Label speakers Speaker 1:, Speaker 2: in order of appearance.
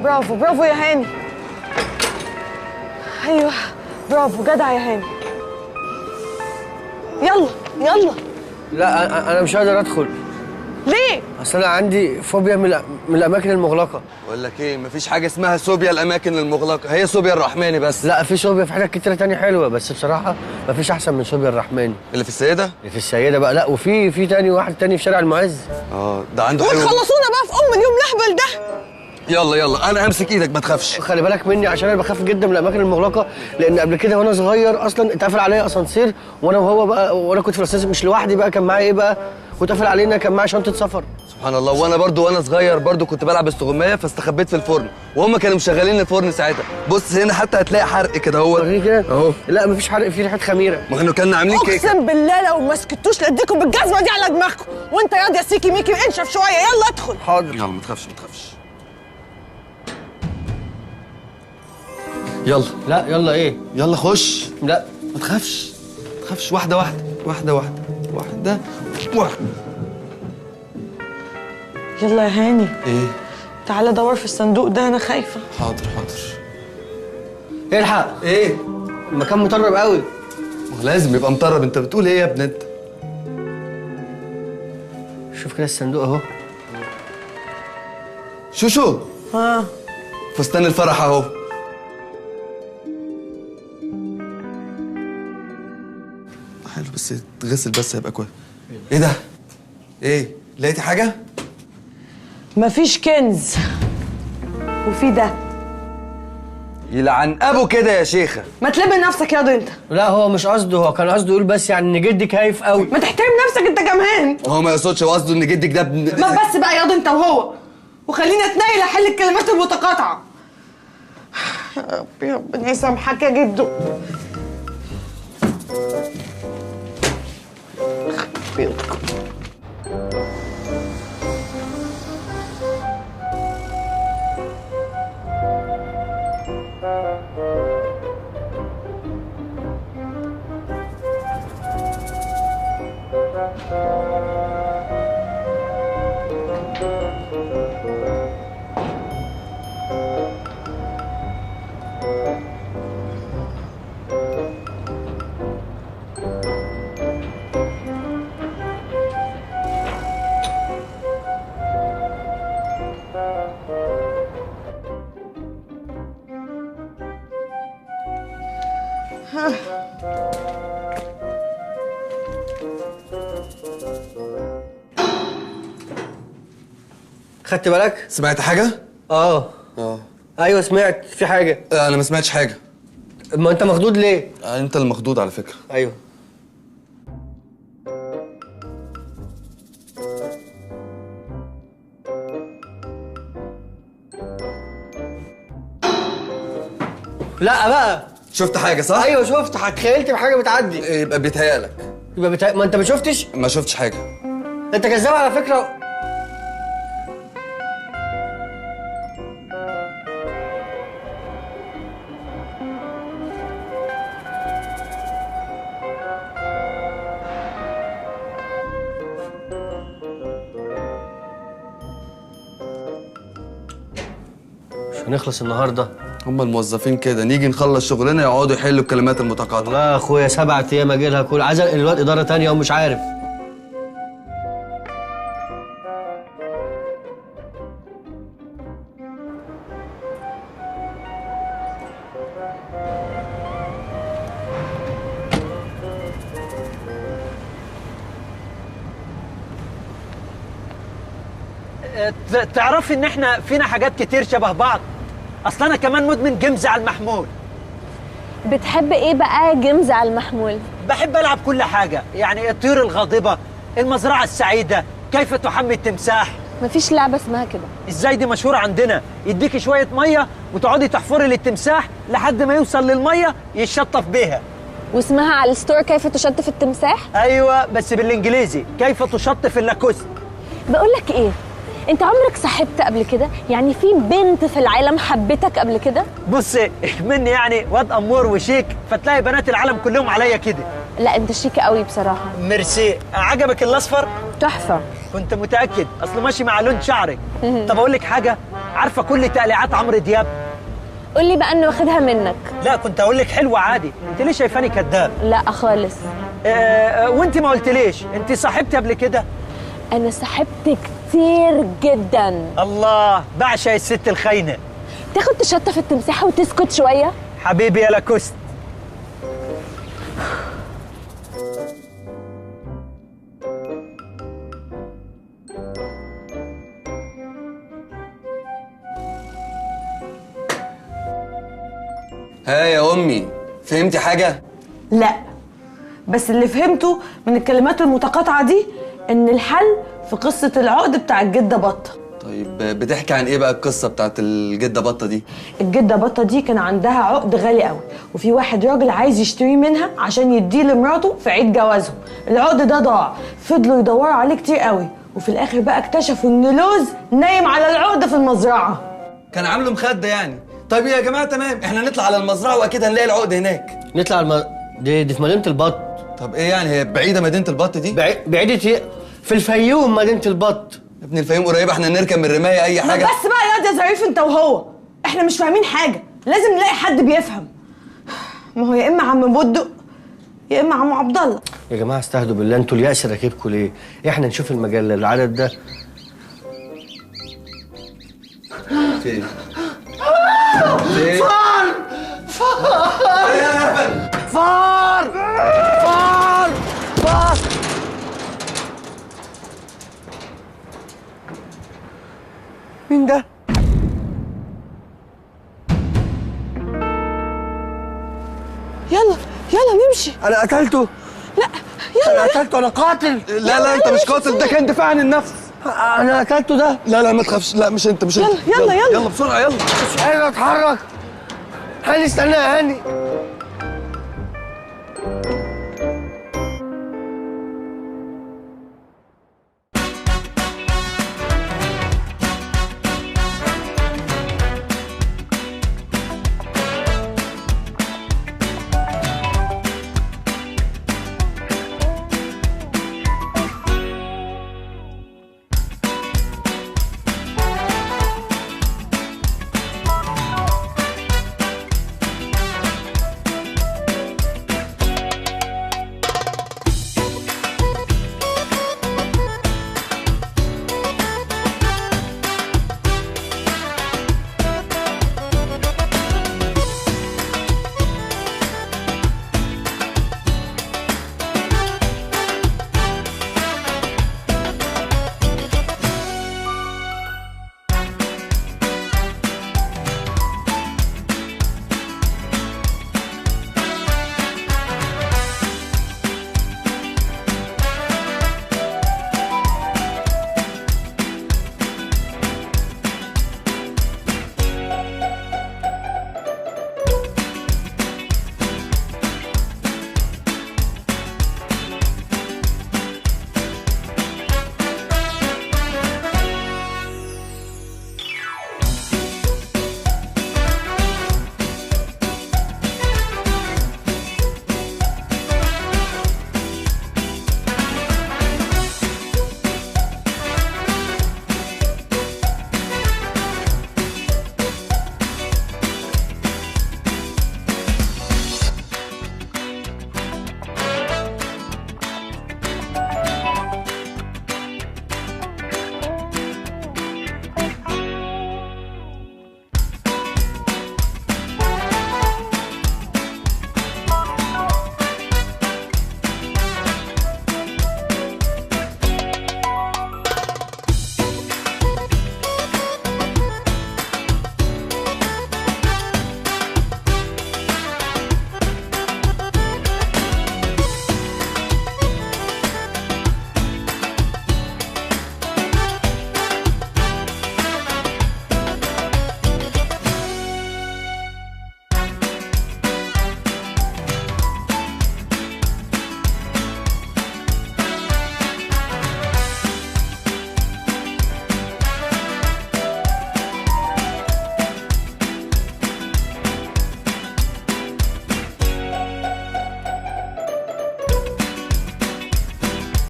Speaker 1: برافو برافو يا هاني. ايوه برافو، جدع يا هاني. يلا يلا.
Speaker 2: لا انا مش هقدر ادخل.
Speaker 1: ليه؟
Speaker 2: اصل انا عندي فوبيا من الاماكن المغلقة.
Speaker 3: بقول لك ايه، مفيش حاجة اسمها صوبيا الاماكن المغلقة، هي صوبيا الرحماني بس.
Speaker 2: لا في صوبيا، في حاجات كتيرة تانية حلوة، بس بصراحة مفيش احسن من صوبيا الرحماني.
Speaker 3: اللي في السيدة؟
Speaker 2: اللي في السيدة بقى. لا وفي تاني واحد تاني في شارع المعز.
Speaker 3: ده عنده حلو.
Speaker 1: وتخلصونا بقى في ام اليوم الاهبل ده.
Speaker 3: يلا يلا انا همسك ايدك ما تخافش.
Speaker 2: خلي بالك مني عشان انا بخاف جدا من الاماكن المغلقة، لان قبل كده وانا صغير اصلا اتقفل عليا اسانسير، وانا وهو بقى، وانا كنت في الاسانسير مش لوحدي بقى، كان معايا ايه بقى، واتقفل علينا، كان معايا شنطه سفر.
Speaker 3: سبحان الله. وانا برضو وانا صغير برضو كنت بلعب استغمايه، فاستخبيت في الفرن وهم كانوا مشغلين الفرن ساعتها. بص هنا حتى هتلاقي حرق كده اهو.
Speaker 2: وريني كده
Speaker 3: اهو.
Speaker 2: لا مفيش حرق، فيه ريحه خميره.
Speaker 3: ما احنا كنا عاملين كيك.
Speaker 1: اقسم بالله لو ما سكتوش لاديكم بالجزمه دي على دماغكم. وانت ياض يا سيكي ميكي انشف شوية. يلا ادخل.
Speaker 2: حاضر.
Speaker 3: يلا ما تخافش ما تخافش. يلا.
Speaker 2: لا يلا ايه؟
Speaker 3: يلا خش.
Speaker 2: لا
Speaker 3: ما تخافش ما تخافش، واحدة واحدة واحدة واحدة واحدة واحدة.
Speaker 1: يلا يا هاني.
Speaker 3: ايه؟
Speaker 1: تعالى دور في الصندوق ده، انا خايفة.
Speaker 3: حاضر حاضر.
Speaker 2: الحق.
Speaker 3: ايه؟
Speaker 2: المكان مطرب قوي.
Speaker 3: ما لازم يبقى مطرب، انت بتقول ايه يا ابني انت؟
Speaker 2: شوف كده الصندوق اهو.
Speaker 3: شوشو.
Speaker 1: ها؟
Speaker 3: فستان الفرح اهو. حلو بس يتغسل بس هيبقى كويس. ايه ده؟ ايه؟ لقيتي حاجة؟
Speaker 1: مفيش كنز. وفي ده.
Speaker 3: يلعن ابو كده يا شيخه.
Speaker 1: ما تلم نفسك ياض انت.
Speaker 2: لا هو مش قصده، هو كان قصده يقول بس يعني ان جدك هايف قوي.
Speaker 1: ما تحترم نفسك انت كمان.
Speaker 3: هو ما يقصدش، هو قصده ان جدك ده
Speaker 1: ما بس بقى ياض انت وهو، وخلينا اتنيل احل الكلمات المتقاطعه. يا ربي ربنا يسامحك يا جدو. بيوتكم.
Speaker 2: خدت بالك؟
Speaker 3: سمعت حاجة؟
Speaker 2: اه ايوه سمعت، في حاجة.
Speaker 3: انا ما سمعتش حاجة.
Speaker 2: ما انت مخضوض ليه؟
Speaker 3: انت اللي مخضوض على فكرة.
Speaker 2: ايوه. لا بقى
Speaker 3: شفت حاجة صح؟
Speaker 2: ايوه شفت، تخيلت بحاجة بتعدي.
Speaker 3: يبقى بيتهيألك.
Speaker 2: يبقى ما انت ما شفتش؟
Speaker 3: ما شفتش حاجة.
Speaker 2: انت كذاب على فكرة. مش هنخلص النهارده.
Speaker 3: هما الموظفين كده، نيجي نخلص شغلنا يقعدوا يحلوا الكلمات المتقاطعه.
Speaker 2: لا يا اخويا 7 ايام اجي لها كل، عايز انقل الواد ادارة ثانية ومش عارف.
Speaker 4: تعرفي ان احنا فينا حاجات كتير شبه بعض؟ اصل انا كمان مدمن games على المحمول.
Speaker 5: بتحب ايه بقى games على المحمول؟
Speaker 4: بحب العب كل حاجة، يعني الطيور الغاضبه، المزرعة السعيدة، كيف تحمي التمساح.
Speaker 5: مفيش لعبه اسمها كده.
Speaker 4: ازاي؟ دي مشهورة عندنا، يديكي شوية مية وتقعدي تحفري للتمساح لحد ما يوصل للمية يتشطف بيها.
Speaker 5: واسمها على ال store كيف تشطف التمساح؟
Speaker 4: ايوه بس بالانجليزي، كيف تشطف اللاكوست.
Speaker 5: بقول لك ايه، انت عمرك صاحبت قبل كده؟ يعني في بنت في العالم حبتك قبل كده؟
Speaker 4: بصي مني يعني واد امور وشيك، فتلاقي بنات العالم كلهم عليا كده.
Speaker 5: لا انت شيك قوي بصراحة.
Speaker 4: ميرسي. عجبك الاصفر؟
Speaker 5: تحفة.
Speaker 4: كنت متاكد، اصله ماشي مع لون شعرك. طب اقول لك حاجة، عارفه كل تقليعات عمرو دياب؟
Speaker 5: قول لي بقى انه واخدها منك.
Speaker 4: لا كنت اقول لك حلوة عادي، انت ليه شايفاني كداب؟
Speaker 5: لا خالص.
Speaker 4: وانت ما قلتليش انت صاحبتي قبل كده؟
Speaker 5: انا صاحبت كتير جدا.
Speaker 4: الله، بعشق الست الخاينه.
Speaker 5: تاخد تشطف التمساح وتسكت شوية؟
Speaker 4: حبيبي يا لاكوست.
Speaker 3: ها يا امي، فهمتي حاجة؟
Speaker 1: لا، بس اللي فهمته من الكلمات المتقاطعه دي ان الحل في قصة العقد بتاع الجدة بطه.
Speaker 3: طيب بتحكي عن ايه بقى القصة بتاعت الجدة بطه دي؟
Speaker 1: الجدة بطه دي كان عندها عقد غالي قوي، وفي واحد راجل عايز يشتريه منها عشان يديه لمراته في عيد جوازهم. العقد ده ضاع، فضلوا يدوروا عليه كتير قوي، وفي الاخر بقى اكتشفوا ان لوز نايم على العقد في المزرعة.
Speaker 3: كان عامله مخده يعني. طيب يا جماعة تمام، احنا نطلع على المزرعة واكيد هنلاقي العقد هناك.
Speaker 2: نطلع على دي في مدينة البط.
Speaker 3: طب ايه يعني، هي بعيدة مدينة البط دي؟
Speaker 2: بعيدة ايه؟ في الفيوم مدينة البط.
Speaker 3: يا ابن الفيوم قريبه، احنا نركب من الرماية اي حاجة.
Speaker 1: بس بقى يا ظريف انت وهو، احنا مش فاهمين حاجة، لازم نلاقي حد بيفهم. ما هو يا اما عم بدق يا اما عم عبد الله.
Speaker 2: يا جماعة استهدوا بالله، انتوا اليأس راكبكم ليه؟ احنا نشوف المجلة العدد ده.
Speaker 3: في
Speaker 2: فار فار فار فار فار. مين ده؟
Speaker 1: يلا يلا نمشي.
Speaker 2: انا قتلته.
Speaker 1: لا يلا.
Speaker 2: انا قتلته، انا قاتل.
Speaker 3: لا لا انت مش قاتل، ده كان دفاع عن النفس.
Speaker 2: انا قتلته ده.
Speaker 3: لا لا ما تخافش، لا مش انت مش انت.
Speaker 1: يلا يلا يلا
Speaker 3: يلا بسرعة يلا.
Speaker 2: مش قادر اتحرك. هاني استنى يا هاني.